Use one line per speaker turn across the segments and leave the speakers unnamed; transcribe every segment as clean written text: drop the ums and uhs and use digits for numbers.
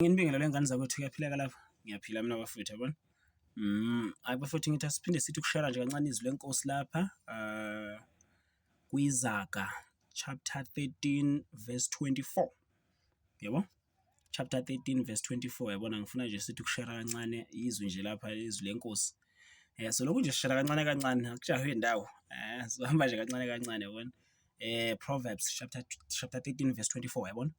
Nginibingelele ngane zakwethu, kuyaphileka lapho? Ngiyaphila mina bafowethu, yabona? Hhayi bafowethu, ngithi asiphinde sithi ukushera nje kancane izwi lenkosi lapha kwiZaga chapter 13 verse 24, yabo? Chapter 13 verse 24, yabona? Ngifuna nje sithi ukushera kancane izwi nje lapha, izwi lenkosi. So lokhu nje sishera kancane kancane, akujahwe indawo. Sizohamba nje kancane kancane, yabona? Proverbs chapter 13 verse 24, yabona?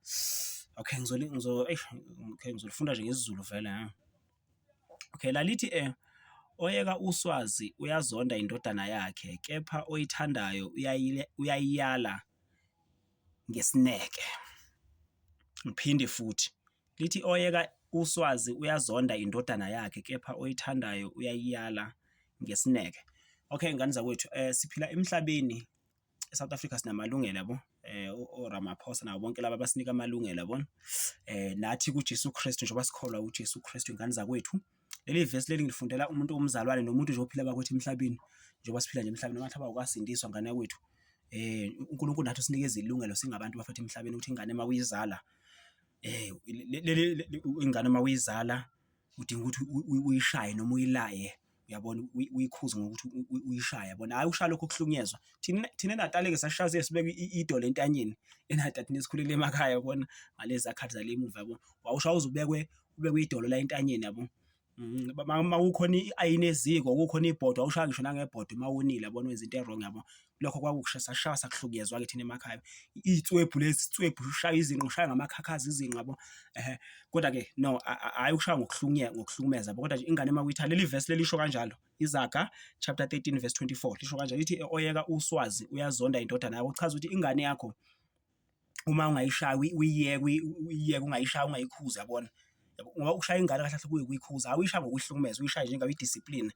Okay, ngizoli ngizo eish, okay, ngizolifunda nje ngesiZulu vele ha. Okay, lalithi oyeka uswazi uyazonda indodana yakhe, kepha oyithandayo uyayiyala ngesineke. Ngiphinde futhi lithi oyeka uswazi uyazonda indodana yakhe, kepha oyithandayo uyayiyala ngesineke. Okay, ngane zakwethu, siphila emhlabeni eSouth Africa, sinamalungelo, yabo, oRamaphosa nabo bonke laba basinika amalungelo, yabona. Nathi kuJesu Kristu, njengoba sikholwa uJesu Kristu, ingane zakwethu, leli vesi leli ngilifundela umuntu omzalwane nomuntu nje ophila bakwethu emhlabeni, njengoba siphila nje emhlabeni, noma mhlawumbe awukasindiswa, ngane yakwethu, uNkulunkulu nathi usinikeza ilungelo singabantu bafethu emhlabeni ukuthi ingane uma uyizala, leli ingane uma uyizala udinga ukuthi uyishaye noma uyilaye, uyabona, uyikhuze ngokuthi uyishaye, yabona, hhayi ukushaya lokhu okuhlukunyezwa. Thina eNatali-ke sasishaya size sibeke idolo entanyeni eNatali, thina esikhulele emakhaya, yabona, ngaleza khathi zale emuva, yabo. Wawushaya uze ubekwe idolo la entanyeni, yabo. Uma kukhona i-ayini eziko, kukhona ibhodwe, wawushaya ngisho nangebhodwe uma wonile, yabona, wenza into e-wrong, yabo. Lokho sasishaywa sakuhlukunyezwa-ke thina emakhaya. Iy'tswebhu lezi, isitswebhu ushaya izinqa, ushaya ngamakhakhazi izinqa, yabo. Ehhe, kodwa-ke no, hhayi ukushaya ngokuhlukumeza, yabo, kodwa nje ingane uma uyithanda, leli vesi leli lisho kanjalo, Izaga chapter 13 verse 24 lisho kanjalo, lithi oyeka uswazi uyazonda indodana yakho. Kuchaza ukuthi ingane yakho uma ungayishayi, uyiyeke, uyiyeke ungayishayi, ungayikhuzi, yabona, ngoba ukushaya ingane kahle kahle kuyikuyikhuza, awuyishayi ngokuyihlukumeza, uyishaye njengabe i-discipline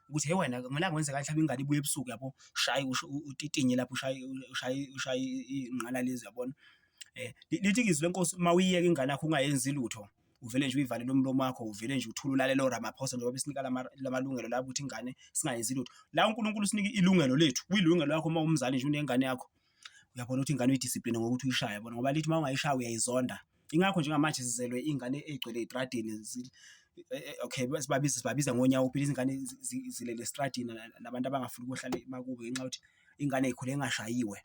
ukuthi hey wena kumele ngenze kanje, mhlawumbe ingane ibuye ebusuku, yabo, ushaye utitinye lapho, ushaye ushaye ushaye iy'nqala lezi, yabona. Lithi izwi lenkosi uma uyiyeka ingane yakho ungayenzi lutho, uvele nje uyivalele umlomo wakho, uvele nje uthule ulalele oRamaphosa njengoba besinika lamalungelo la ukuthi ingane singayenzi lutho. La uNkulunkulu usinika ilungelo lethu, kuyilungelo lakho uma umzali nje unengane yakho, uyabona ukuthi ingane uyidiscipline ngokuthi uyishaye, yabona, ngoba lithi uma ungayishayi uyayizonda. Ingakho njengamanje sizelwe iy'ngane ey'gcwele ey'tradini, okay, sibabiza ngonyawo phela, izingane zilele estradini nabantu abangafuni ukuyohlala emakubo ngenxa yokuthi ingane ikhule ingashayiwe,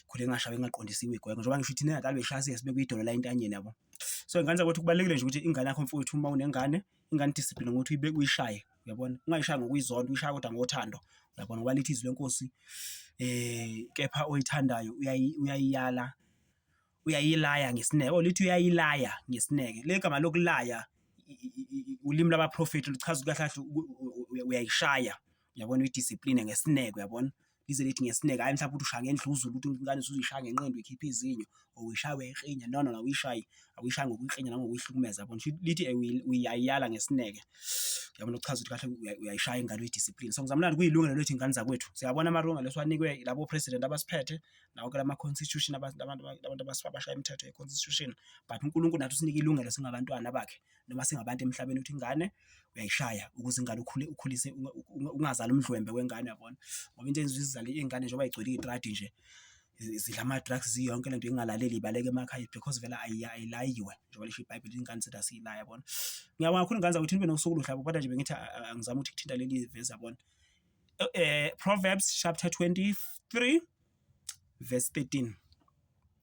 ikhule ingashayiwe, ingaqondisiwe igwegwe. Njengoba ngisho thina eNatali beyishaya size sibekwe idolo la entanyeni, yabo. So ingane zakwethu, kubalulekile nje ukuthi ingane yakho mfowethu, uma unengane, ingane idiscipline ngokuthi uyibeke, uyishaye, uyabona, ungayishayi ngokuyizonda, uyishaye kodwa ngothando, uyabona, ngoba lithi izwi lenkosi kepha oyithandayo uyayiyala, uyayilaya ngesineke, oh lithi uyayilaya ngesineke. Leli gama lokulaya ulimi lwabaprofethi, luchaza kahle kahle uyayishaya, uyabona, uyidiscipline ngesineke, uyabona. Lize lithi ngesineke, hhayi mhlawumbe ukuthi ushaya ngendluzula ukuthi ingane usuzuyishaya ngenqindi uyikhiphe izinyo or uyishaya uyayiklinya, no no no, awuyishayi, awuyishayi ngokuyiklinya nangokuyihlukumeza, yabona. Lithi uyayiyala ngesineke, uyabona, okuchaza ukuthi kahle uyayishaya ingane, uyidiscipline. So ngizamlanda kuyilungelo lethu, ingane zakwethu, siyabona amalungelo esiwanikwe labo president abasiphethe nawo ke lama-constitution, abantu abashaya imithetho ye-constitution, but uNkulunkulu nathi usinike ilungelo singabantwana bakhe noma singabantu emhlabeni ukuthi ingane uyayishaya ukuze ingane ukhule, ukhulise, ungazali umdlwembe wengane, yabona, ngoba into enziwa izizale iy'ngane njengoba y'gcwele iy'tradi nje, zidla ama-drugs, ziyonke lento, ingalaleli, ibaleka emakhaya because vele ayilayiwe, njengoba lisho iBhayibheli, iy'ngane zethu asiyilaya, yabona. Ngiyabonga kakhulu ngane zakwethu, nibe nosuku oluhle, yabo, kodwa nje bengithi angizame ukuthi kuthinta leli vesi, yabona. Proverbs chapter 23 verse 13.